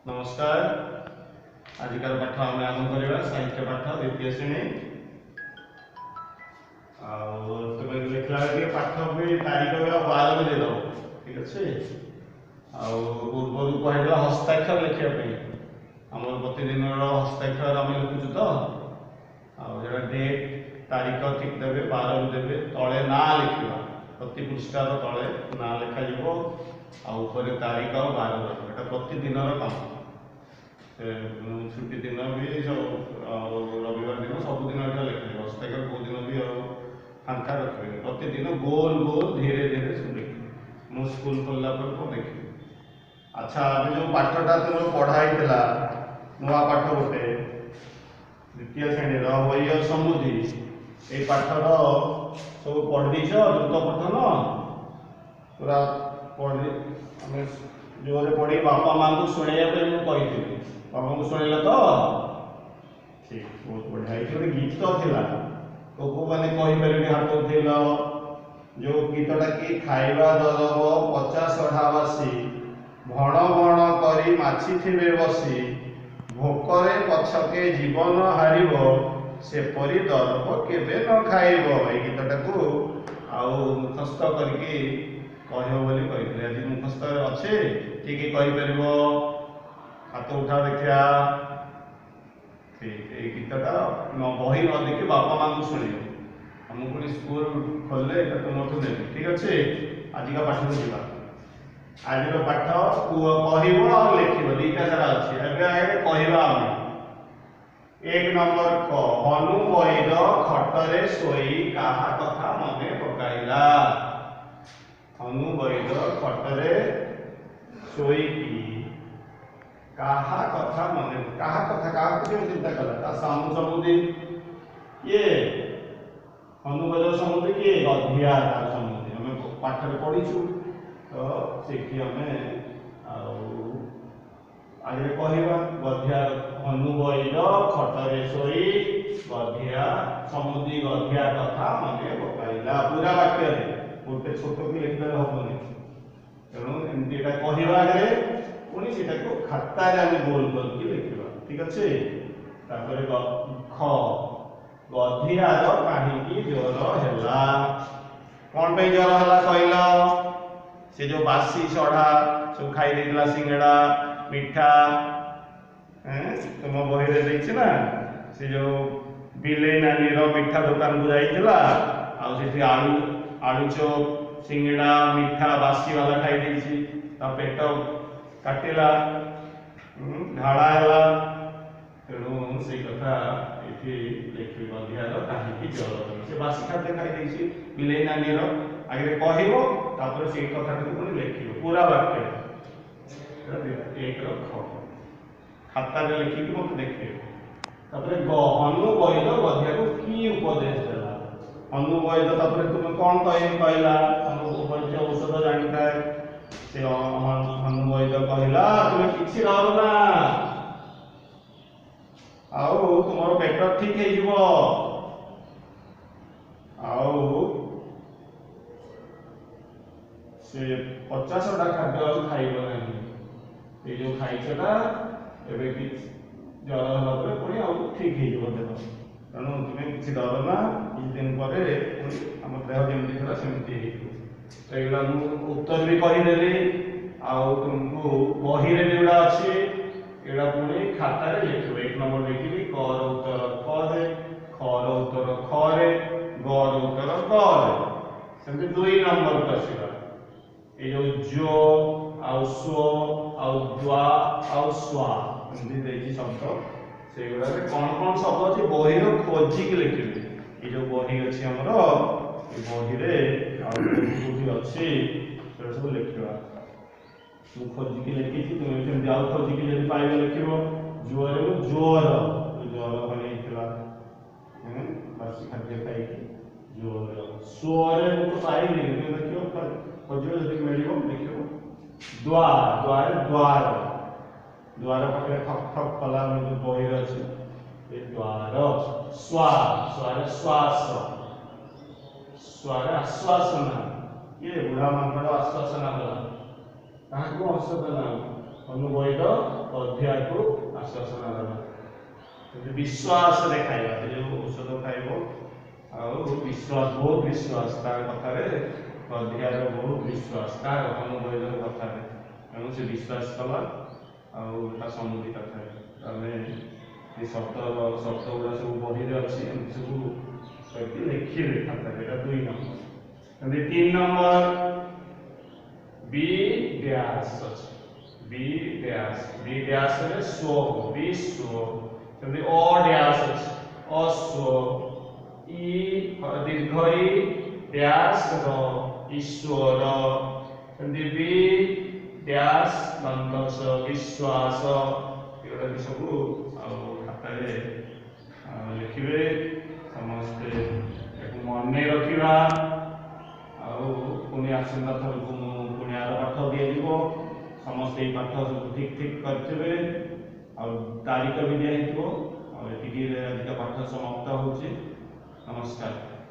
ନମସ୍କାର। ଆଜିକାର ପାଠ ଆମେ ଆରମ୍ଭ କରିବା, ସାହିତ୍ୟ ପାଠ, ଦ୍ୱିତୀୟ ଶ୍ରେଣୀ। ଆଉ ତୁମେ ଲେଖିଲା ବେଳେ ଟିକେ ପାଠ ବି, ତାରିଖ ବି ଆଉ ବାର ବି ଦେଇଦେବ, ଠିକ ଅଛି? ଆଉ ପୂର୍ବରୁ କୁହାଯାଇଥିଲା ହସ୍ତାକ୍ଷର ଲେଖିବା ପାଇଁ। ଆମର ପ୍ରତିଦିନର ହସ୍ତାକ୍ଷର ଆମେ ଲେଖୁଛୁ ତ, ଆଉ ଯେଉଁଟା ଡେଟ୍, ତାରିଖ ଠିକ ଦେବେ, ବାର ବି ଦେବେ, ତଳେ ନାଁ ଲେଖିବା। ପ୍ରତି ପୃଷ୍ଠାର ତଳେ ନାଁ ଲେଖାଯିବ ଆଉ ଉପରେ ତାରିଖ ଆଉ ବାର ରହିବ। ଏଇଟା ପ୍ରତିଦିନର କାମ। ସେ ଛୁଟି ଦିନ ବି ସବୁ ଆଉ ରବିବାର ଦିନ, ସବୁଦିନ ଏଇଟା ଲେଖାଯିବ ହସ୍ତାକ୍ଷର। କେଉଁ ଦିନ ବି ଆଉ ଫାଙ୍କା ରଖିବେନି। ପ୍ରତିଦିନ ଗୋଲ ଗୋଲ ଧୀରେ ଧୀରେ ସବୁ ଲେଖିବେ। ମୁଁ ସ୍କୁଲ ଖୋଲିଲା ପରେ କ'ଣ ଦେଖିବି? ଆଚ୍ଛା, ଏବେ ଯେଉଁ ପାଠଟା ତୁମର ପଢ଼ା ହେଇଥିଲା, ନୂଆ ପାଠ ଗୋଟେ, ଦ୍ୱିତୀୟ ଶ୍ରେଣୀର ବୈ ସମୁଦି, ଏଇ ପାଠର ସବୁ ପଢ଼ି ଦେଇଛ? ଦ୍ରୁତ ପଠନ ପୁରା ପଢ଼ି, ଆମେ ଜୋରରେ ପଢ଼ି ବାପା ମାଆଙ୍କୁ ଶୁଣେଇବା ପାଇଁ ମୁଁ କହିଥିଲି। ବାପାଙ୍କୁ ଶୁଣେଇଲ ତ? ଠିକ, ବହୁତ ବଢ଼ିଆ। ଏଇଠି ଗୋଟେ ଗୀତ ଥିଲା, କୋଉ ମାନେ କହିପାରିବେ? ହାତ ଉଠେଇଲ। ଯୋଉ ଗୀତଟା କି ଖାଇବା ଦରବ ପଚା ସଢ଼ା ବାସି, ଭଣ ଭଣ କରି ମାଛି ଥିବେ ବସି, ଭୋକରେ ପଛକେ ଜୀବନ ହାରିବ, ସେପରି ଦରବ କେବେ ନ ଖାଇବ। ଏଇ ଗୀତଟାକୁ ଆଉ ମୁଖସ୍ଥ କରିକି କହିବ ବୋଲି କହିଥିଲେ। ଆଜି ମୁଖସ୍ଥ ଅଛି? କିଏ କିଏ କହିପାରିବ? ହାତ ଉଠା ଦେଖିବା। ଠିକ, ଏଇ ଗୀତଟା ବହି ନ ଦେଖି ବାପା ମାଙ୍କୁ ଶୁଣିବ। ଆଉ ମୁଁ ପୁଣି ସ୍କୁଲ ଖୋଲିଲେ ଏଇଟା ତୁମଠୁ ନେବି, ଠିକ ଅଛି? ଆଜିକା ପାଠକୁ ଯିବା। ଆଜିର ପାଠ କହିବ ଆଉ ଲେଖିବ, ଦିଟା ସାରା ଅଛି। ଏବେ ଆଗରେ କହିବା ଆମେ। 1 ନମ୍ବର କ, ହନୁ ବୈଦ ଖଟରେ ଶୋଇ କାହା କଥା ମନେ ପକାଇଲା? ହନୁ ବୈଦ ଖଟରେ ଶୋଇକି କାହା କଥା ମନେ, କାହା କଥା, କାହାକୁ କେମିତି ଚିନ୍ତା କଲା? ତା ସମୁଦି କିଏ? ହନୁ ବୈଦ ସମୁଦି କିଏ? ଗଧିଆ ତାର ସମୁଦି। ଆମେ ପାଠରେ ପଢିଛୁ ତ, ସେଠି ଆମେ ଆଉ ଆଗରେ କହିବା। ଗଧିଆ, ହନୁ ବୈଦ ଖଟରେ ଶୋଇ ଗଧିଆ ସମୁଦି ଗଧିଆ କଥା ମନେ ପକାଇଲା। ପୁରା ବାକ୍ୟରେ, ଗୋଟେ ଛୋଟ କି ଲେଖିଦେଲେ ହବନି। ତେଣୁ ଏମିତି ଏଇଟା କହିବା ଆଗରେ, ପୁଣି ସେଟାକୁ ଖାତାରେ ଆମେ ଗୋଲ କରିକି ଲେଖିବା, ଠିକ ଅଛି? ତାପରେ ଖ, ଗଧିଆର କାହିଁକି ଜ୍ୱର ହେଲା? କଣ ପାଇଁ ଜ୍ୱର ହେଲା କହିଲ? ସେ ଯୋଉ ବାସି ସଢା ସବୁ ଖାଇ ଦେଇଥିଲା, ସିଙ୍ଗଡ଼ା, ମିଠା, ତୁମ ବହିରେ ଦେଇଛି ନା? ସେ ଯୋଉ ବିଲେଇ ନାନୀର ମିଠା ଦୋକାନକୁ ଯାଇଥିଲା ଆଉ ସେଠି ଆଳୁ ଚପ, ସିଙ୍ଗଡ଼ା, ମିଠା ବାସି ବାଲା ଖାଇ ଦେଇଛି। ତା ପେଟ କାଟିଲା, ଝାଡ଼ା ହେଲା। ତେଣୁ ସେଇ କଥା ଏଠି ଲେଖିବି, ଗଧିଆର କାହିଁକି ଜ୍ୱର ହେଲା। ସେ ବାସି ଖାଦ୍ୟ ଖାଇ ଦେଇଛି ବିଲେଇ ନାନୀର। ଆଗରେ କହିବ, ତାପରେ ସେଇ କଥାଟାକୁ ପୁଣି ଲେଖିବ ପୁରା ବାକ୍ୟରେ। 1ର ଖ, ଖାତାରେ ଲେଖିକି ମତେ ଦେଖେଇବ। ତାପରେ ଗ, ହନୁ ବୈଦ ଗଧିଆକୁ କି ଉପଦେଶ ଦେଲା? ହନୁ ବୈଦ ତାପରେ ତୁମେ କଣ କହିଲା? ହନୁ ବୈଦ୍ୟ ଔଷଧ ଜାଣିଥାଏ। ସେ ହନୁ ବୈଦ କହିଲା, ତୁମେ କିଛି ଡର ନା, ଆଉ ତୁମର ପେଟ ଠିକ ହେଇଯିବ, ଆଉ ସେ ପଚାଶଟା ଖାଦ୍ୟ ଆଉ ଖାଇବ ନାହିଁ। ଏଇ ଯୋଉ ଖାଇଛଟା ଏବେ କିଛି ଜ୍ୱର ହେଲା ପରେ ପୁଣି ଆଉ ଠିକ ହେଇଯିବ ଦେହ। ତେଣୁ ତୁମେ କିଛି ଡର ନା, କିଛି ଦିନ ପରେ ପୁଣି ଆମ ଦେହ ଯେମିତି ଥିଲା ସେମିତି ହେଇଯିବ। ତ ଏଇଗୁଡ଼ା ମୁଁ ଉତ୍ତର ବି କହିଦେଲି, ଆଉ ତୁମକୁ ବହିରେ ବି ଏଗୁଡ଼ା ଅଛି। ଏଗୁଡ଼ା ପୁଣି ଖାତାରେ ଲେଖିବ। 1 ନମ୍ବର ଲେଖିବି, କ ର ଉତ୍ତର କ ରେ, ଖ ର ଉତ୍ତର ଖ ରେ, ଗ ର ଉତ୍ତର ଗ ରେ। ସେମିତି 2 ନମ୍ବରକୁ ଆସିବା। ଏଇ ଯୋଉ ଜୋ ଆଉ ସ୍ୱ ଆଉ ଦ୍ୱା ଆଉ ସ୍ୱା ଏମିତି ଦେଇଛି ଶବ୍ଦ, ସେଇଗୁଡ଼ାରେ କଣ କଣ ଶବ୍ଦ ଅଛି ବହିର ଖୋଜିକି ଲେଖିବେ। ଏଇ ଯୋଉ ବହି ଅଛି ଆମର, ଏ ବହିରେ ଆଉ କୋଉଠି କୋଉଠି ଅଛି ସେଟା ସବୁ ଲେଖିବା। ମୁଁ ଖୋଜିକି ଲେଖିଛି, ତୁମେ ସେମିତି ଆଉ ଖୋଜିକି ଯଦି ପାଇବ ଲେଖିବ। ଜୁଅରେ ମୁଁ ଜୋର, ଜ୍ୱର ହେଇଥିଲା ବାସି ଖାଦ୍ୟ ଖାଇକି ଜୋର। ସ୍ୱରେ ମୁଁ ତ ପାଇଲିନି, ତୁମେ ଦେଖିବ, ଖୋଜିବ, ଯଦି ମିଳିବ ଦେଖିବ। ଦ୍ୱା, ଦ୍ୱାରେ ଦ୍ୱାର, ଦ୍ୱାର ପାଖରେ ଠକ୍ ଠକ୍ କଲା ଯୋଉ ବହିରେ ଅଛି ଏ ଦ୍ୱାର। ସ୍ୱା, ସ୍ୱାରେ ଶ୍ୱାସ, ସ୍ୱାରେ ଆଶ୍ୱାସନା। କିଏ? ବୁଢା ମାଙ୍କଡ଼ ଆଶ୍ୱାସନା କଲା। କାହାକୁ ଔଷଧ ନା? ଅନୁବୈଦ ଅଧିଆକୁ ଆଶ୍ୱାସନା ଦେଲା। ବିଶ୍ୱାସରେ ଖାଇବା, ସେ ଯୋଉ ଔଷଧ ଖାଇବ ଆଉ ବିଶ୍ୱାସ, ବହୁତ ବିଶ୍ୱାସ ତା କଥାରେ। ଅଧିଆର ବହୁତ ବିଶ୍ୱାସ କାହାର? ଅନୁବୈଦର କଥାରେ। ତେଣୁ ସେ ବିଶ୍ୱାସ କଲା ଆଉ ତା ସମୁଦି କଥାରେ। ଆମେ ଏ ଶବ୍ଦ ଗୁଡ଼ା ସବୁ ବହିରେ ଅଛି, ଏମିତି ସବୁ କରିକି ଲେଖିବେ ଖାତାରେ। ଏଇଟା 2 ନମ୍ବର। ଏମିତି 3 ନମ୍ବର ବି ଡ୍ୟାସ୍ ଅଛି, ବି ଡ୍ୟାସ୍। ବି ଡ୍ୟାସ୍ରେ ସ୍ୱ, ବିଶ୍ୱ। ସେମିତି ଅ ଡ୍ୟାସ୍ ଅଛି, ଅଶ୍ୱ। ଇ ଦୀର୍ଘ ଇ ଡ୍ୟାସ୍ ର, ଈଶ୍ୱର। ସେମିତି ବି ଡ୍ୟାସ୍ ଦନ୍ତସ, ବିଶ୍ୱାସ। ଏଗୁଡ଼ା ବି ସବୁ ଆଉ ଖାତାରେ ଲେଖିବେ। ସମସ୍ତେ ଏହାକୁ ମନେ ରଖିବା। ଆଉ ପୁଣି ଆସନ୍ତା ଥରକୁ ମୁଁ ପୁଣି ଆର ପାଠ ଦିଆଯିବ। ସମସ୍ତେ ଏଇ ପାଠ ସବୁ ଠିକ୍ ଠିକ୍ କରିଥିବେ ଆଉ ତାରିଖ ବି ଦିଆହେଇଥିବ। ଆଉ ଏତିକିରେ ଆଜିକା ପାଠ ସମାପ୍ତ ହେଉଛି। ନମସ୍କାର।